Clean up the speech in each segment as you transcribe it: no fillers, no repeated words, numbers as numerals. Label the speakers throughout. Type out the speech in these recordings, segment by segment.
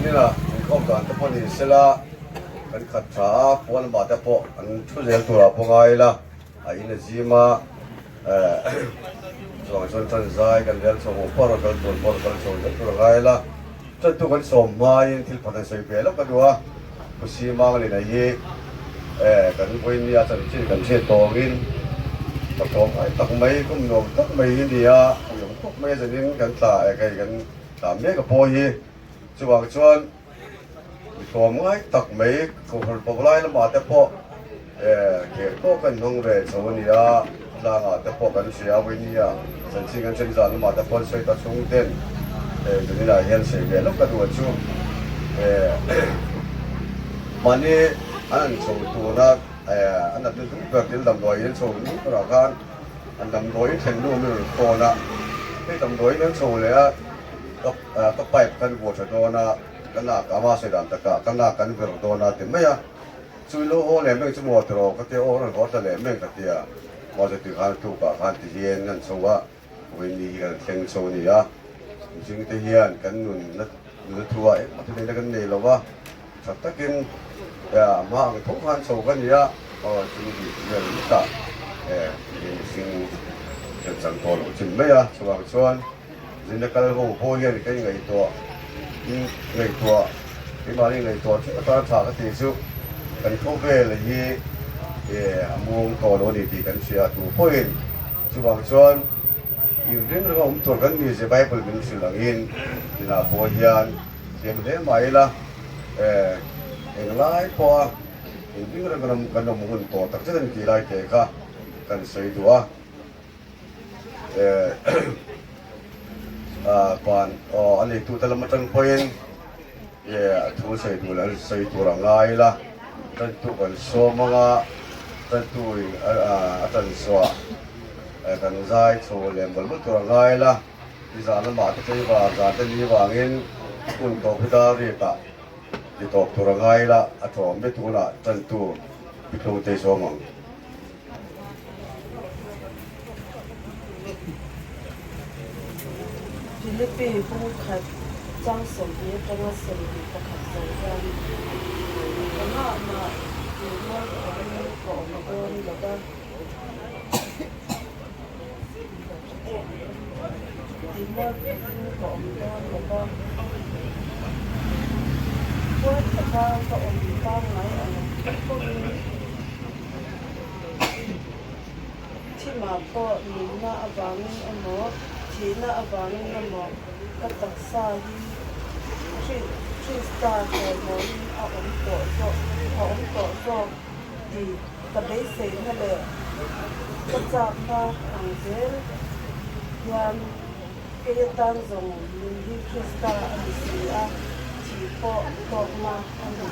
Speaker 1: Zanin ah inkhawm dan te pawh ni sela kan khat tha a, puan lamah te pawh an thu zel turah pawh ngai ila a in a zim a, chuvang chuan tan zai kan rel chho pawh a rawn kal tur pawh a rawn kal chho zel tur a ngai ila. Tantu kan sawm hmain thil pakhat an sawi ve lawk a duh a, Pu Simanglina hi kan vawinia chanchin kan hriat tawngin ka tlawm ngai tak mai, kum nuam tak mai hi ni a, uiawm khawp mai a zanin kan tla hei kan tla mek a pawh hi. Chuvang chuan mi tlawm ngai tak mai Kohhran Pawlai lamah te pawh Keh pawh kan hmang ve chho a ni a, tlangah te pawh kan hria a, vawinia chanchin kan then zan lamah te pawh an sawi ta chung ten zaninah hian sawi ve lawk ka duh a chu mahni an han chho tuna an natna duh ber thil damdawi in chho ni turah khan an damdawi in thlen nu min rawn phone a, hei damdawi in an chho leh a ka pipe kan vuah tha dawn a, ka nak ama sawi dan takah ka nak kan vir dawn a ti mai a. Chu lo haw leh meng chu maw tiraw ka tia aw rawn haw ta leh meng ka tia mahse tui khan tuk ah khan ti hian an chho a vawiin ni hi kan thleng chho a ni a mihring te hian kan nun na nuna thu ah engmah thil neihna kan nei lo va tha takin a hma ang tho khan chho ka ni a aw chu ni vel lut ah mihring chan chang tawh loh chin mai a chuvang chuan. Zina kal ho pawh hian ka ingaihtuah in ngaihtuah keimahni ngaihtuah theuh atan tha ka tih chu kan khawvel hi a muang tawh lo a ni tih kan hria tu pawhin chuvang chuan inring renga awm tur kan ni zia Bible min hrilh angin inah pawh hian thiam hle mah ila englai pawha inring renga kan awm hun tawh tak zet a ni tih lai te kha kan sawi duh a. Ban aw a neitute lam atang pawhin a thu sawi tur leh an sawi tur a ngai ila tantu kan sawm ang a tantu in a tan chhuah kan zai chho leh mawlh mawlh tur a ngai ila nizan lamah te tlaivar zan te ni vangin hun tawp hi dar riat ah ti tawp tur a ngai ila a tlawm vek tunah tantu pitlung te sawm ang.
Speaker 2: Philippi bung khat chang 20 atanga 21 zo hian engah mah tihmual pawhin ka awm dawn lo va. Tihmual pawhin ka awm dawn lo va. Puar taka ka awm pangngai ang pawhin. Thimah pawh nunna avangin emaw, thihna avangin emaw ka taksa hi Krista chawimawiin a awm tawh zawk a awm tawh zawk tih ka beiseina leh ka chakna ang zel hian Kei atan zawng nun hi Krista a ni si a, thih pawh tawkna a ni.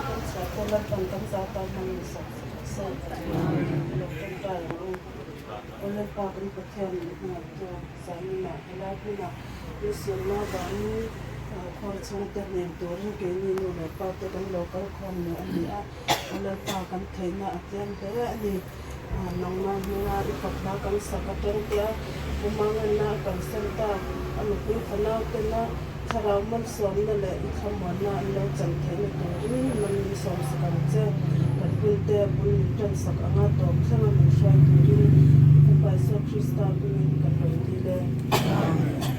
Speaker 2: Kan chhuahte Lalpan kan za tan hmang ni sak se i lo tawngtai ang u. Aw Lalpa kan Pathian min hmangaihtu zaninah helai hmunah Isuanna vangin khuar chhungte hnem turin keini nu leh pa te kan lo kal khawm leh a ni a. Aw Lalpa kan theihna a tlem hle a ni. Nangmah hmanga i fak hla kan sak atang te a, Pu Manganna a kalsan ta, a nupui fanau tena thlarau malsawmna leh i thlamuanna an lo chan theihna turin man min sawmsak ang che. Kan hunte a bul min tansak anga tawp thlenga min hruai turin i Fapa Isua Krista hmingin kan lo dil e. Amen.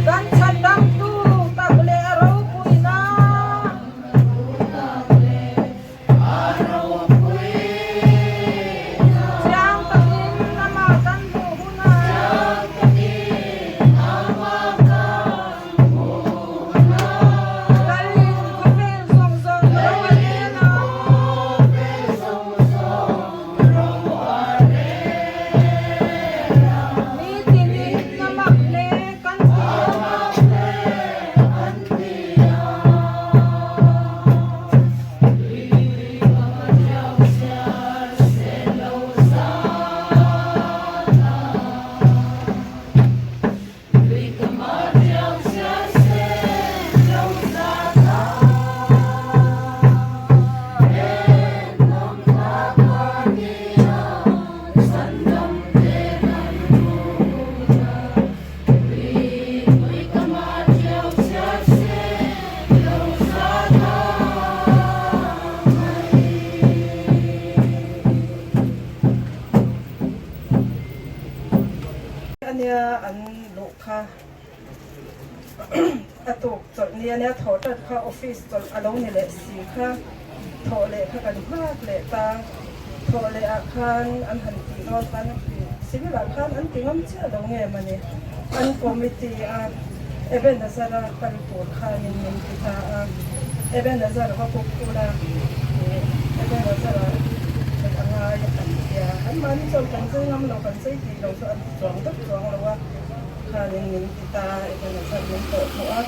Speaker 2: Kan chhandamtu tak leh a ropuina. Chiang takin amah kan hmuh hunah. Lalin khawvel zawng zawng ro a rel a. Nitinin a mak hle kan ti a. Ania an luh kha a tuk chawlh ni ania thawh tat kha office chawlh a lo ni leh si kha thawh leh kha kan nghak leh ta thawh leh ah khan an han tih dawn khan civil ah khan an ti ngam chiah lo nge mawni an committee a Ebenezer a kal tur khanin min ti ta a Ebenezer va kuk ula Ebenezer a theih a ngai an ti a kan mahni chuan kan zai ngam lo kan zai thei lo chu an ti chuang deuh chuang lo a khanin min ti ta Ebenezer min tawh thawh a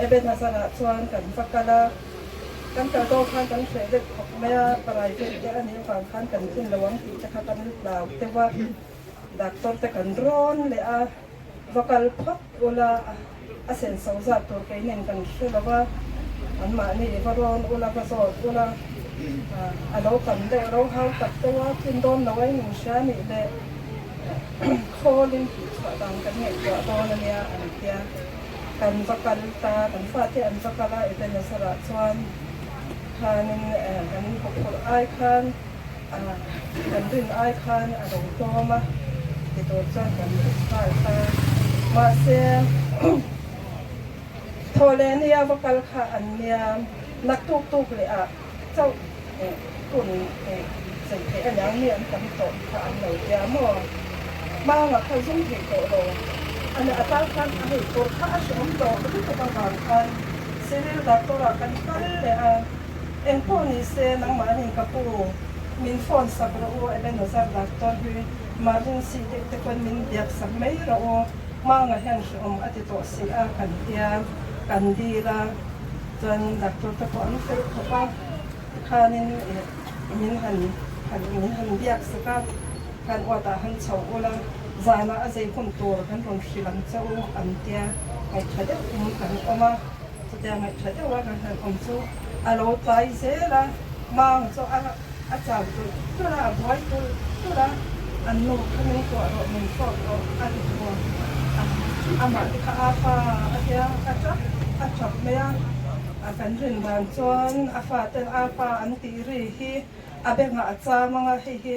Speaker 2: Ebenezer ah chuan kan va kal a kan kal dawn khan kan hreh deuh khawp mai a private te a nih avang khan kan tlin lo ang tih te kha kan hlau deuh a doctor te kan rawn leh a va kal phawt ula a senso zat tur kei nen kan hre lo a anmahni va rawn ula va zawt ula a lo tam deuh a lo hau tak deuh a tlin dawn lo a in hria nih leh khawlin tih chhuah dan kan ngaihtuah dawn a nia an tia kan va kal ta kan fate an va kal a Ebenezer ah chuan khanin kan huphurh ai khan kan rin ai khan a lo tlawm a ti tur chuan kan hmu nghal ta mahse thaw leh nia va kal kha an nia naktuk tuk leh ah chauh tun chei theih a niang mi an tam tawh kha an lo tia maw hmangah kha zum theih tawh lo a ni a tan khan a hei tur kha a hreawm tawh lutuk avang khan civil doctor ah kan kal leh a. Engpawh ni se nangmahni ka pu min phone sak rawh u Ebenezer doctor hi emergency deuh te pawn min biak sak mai rawh u Manga hian hrehawm a ti tawh si a kan tia kan dil a chuan doctor te pawh an fel khawp a tikhanin min han han min han biak sak a khan uat ah han chho ula zanah a zei hun tur kan rawn hrilh ang che u an tia ngaihṭha deuh in kan awm a. Chutia ngaihṭha deuha kan han awm chu a lo tlai zel a, mang chu a a chau tulh tulh a, a buai tulh tulh a, an nu kha min kuah rawh, min fawp rawh a ti thur a, amah te kha a fa a tia a tap a tap mai a, a kan rin dan chuan a fa ten a pa an tih ri hi. A bengah a cham anga hei hi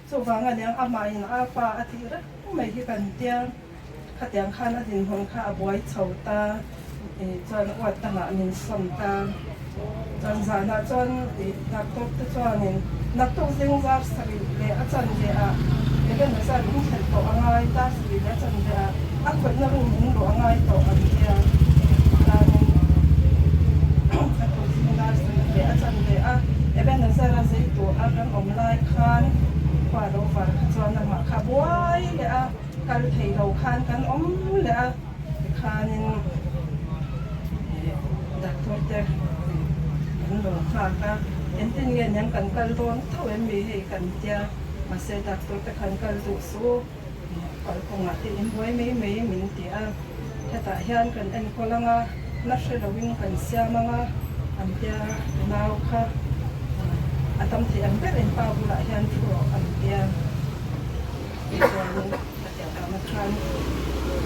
Speaker 2: chuvang a niang amahin a pa a tih reng mai hi kan tia. Khatiang khan a dinhmun kha a buai chho ta chuan uat dangah min sawn ta. Chuan zanah chuan doctor te chuanin naktuk zing zar sarih leh a chanve ah Ebenezer in thlen tawh a ngai, dar sarih leh a chanve ah a khawihna room in luh a ngai tawh an tia. Chuanin naktuk zing dar sarih leh a chanve ah Ebenezer a zei tur a kan awm lai khan khua lo var kha chuan amah kha buai leh a. Kal thei lo khan kan awm leh a, tikhanin doctor te an lo nghak a, engtin nge niang kan kal dawn tho em mi hei kan tia, mahse doctor te khan kal duh suh, kalkawngah te in buai mai mai min ti a, hetah hian kan enkawl anga na hre loin kan siam anga an tia, nau kha a tam thei ang ber in pa bulah hian thu rawh an tia. Tichuanin a tiang ang khan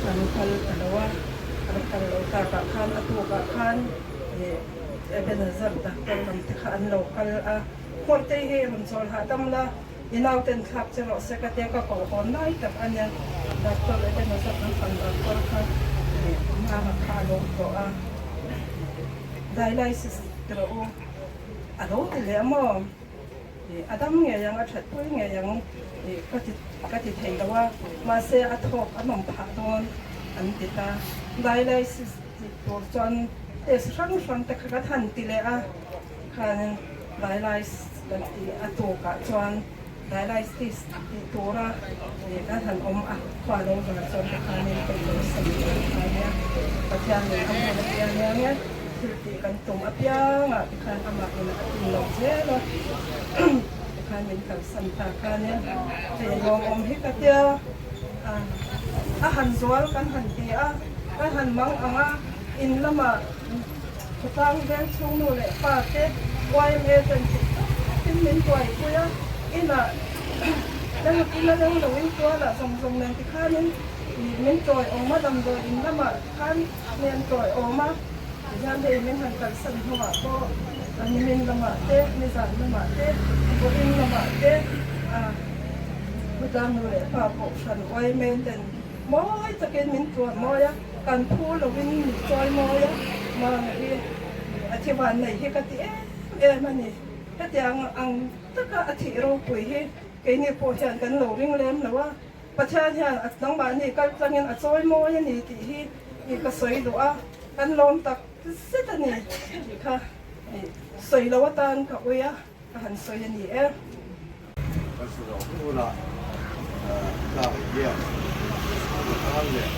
Speaker 2: kan kal ta lo a, kan kal lo takah khan a tukah khan Ebenezer doctor lam te kha an lo kal a, Hmawlhtei hi rawn chawl hahdam la, i nauten thlak che rawh se ka tia ka koh hawn lai tak a nia, doctor Ebenezer lam pan doctor kha mama kha a lo tlawh a, dialysis ti rawh u a lo ti leh a maw? A dam ngei ang, a that pui ngei ang tih ka ti ka ti thei lo a, mahse a thawk a nawm phah dawn an ti ta. Dialysis tih tur chuan test hrang hrang te kha ka than ti leh a, khanin dialysis kan tih a tukah chuan dialysis tih tura kan han awm a, khua lo var chuan te khanin ka ilo sam ta kha nia, Pathianin a hmun apiang nia nge. Thil tih kan tum apiangah tikhan amah in a tum lo zel a, tikhan min kalsan ta kha nia, hei lawmawm hi ka tia, a han zual kan han ti a, kan han mang ang a, in lamah khawtlang veng chhung nu leh pa te yma ten theih tawkin min buaipui a, inah ila leng loin tualah zawng zawng nen tikhanin min tawiawm a, damdawi in lamah khan. Hnen tawi awm a, tihian hei min han kalsan hnuah pawh nimin lamah te, nizan lamah te, vawiin lamah te khawtlang nu leh pa pawh hran uai mai ten mawi takin min tuan mawi a, kan phu lovin min chawi mawi a, mama hi a thi van nei hi ka ti em em a ni. Hetiang ang taka a thih ropui hi keini pawh hian kan lo ring lem lo a. Pathian hian a nangmahni kal tlangin a chawi mawi a ni tih hi i ka sawi duh a, kan lawm tak zet a ni tih kha i sawi lo atan ka ui a, ka han sawi a ni e.
Speaker 1: Kan sawi loh hunah tlak hian Pathian leh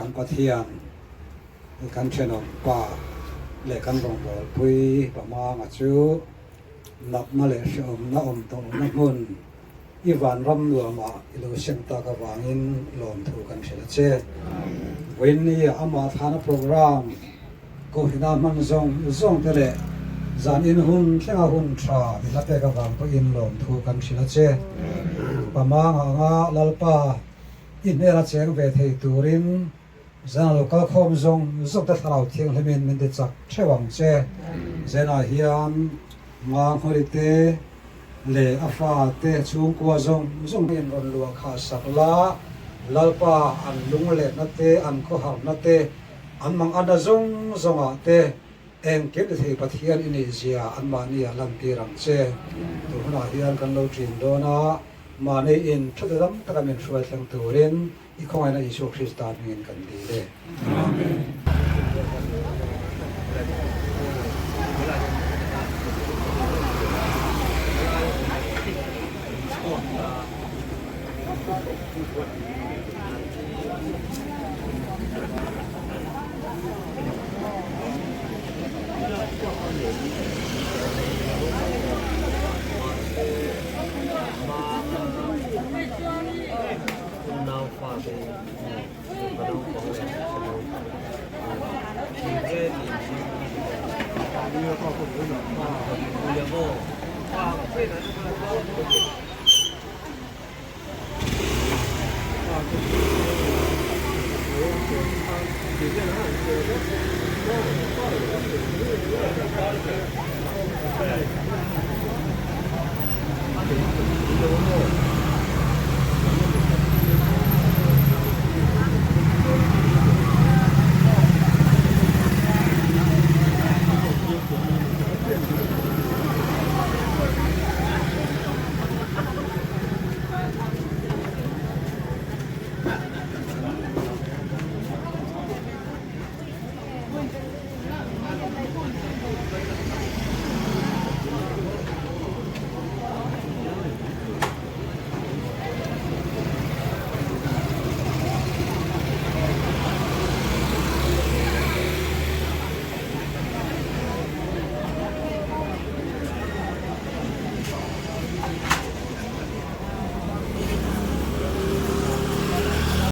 Speaker 3: Kan Pathian, kan thenawm pa leh kan rawngbawlpui Pamanga chu natna leh hrehawmna awm tawhna hmun i vanram nuamah i lo sem tak avangin lawmthu kan hrilh a che. Vawiinni amah thlana programme Kohhina hman zawng zawng te leh zan in hun thlenga hun tha i hla pek avang pawhin lawmthu kan hrilh a che. Pamanga anga Lalpa i hmel a cheng ve thei turin zan lo kal khawm zawng zawng te thlarau thianghlimin min ti chak theuh ang che. Zenah hian Nganghawri te leh a fa te chhungkua zawng zawng in rawn luah khah sak la, Lalpa an lungletna te an khawharna te An manganna zawng zawngah te engkim ti thei Pathian i nih zia anmahni ah lantir ang che. Tun hunah hian kan lo ṭin dawn a, mahni in thu dam taka min hruai thleng turin i khawngaihna Isua Krista hmingin kan dil e. Amen.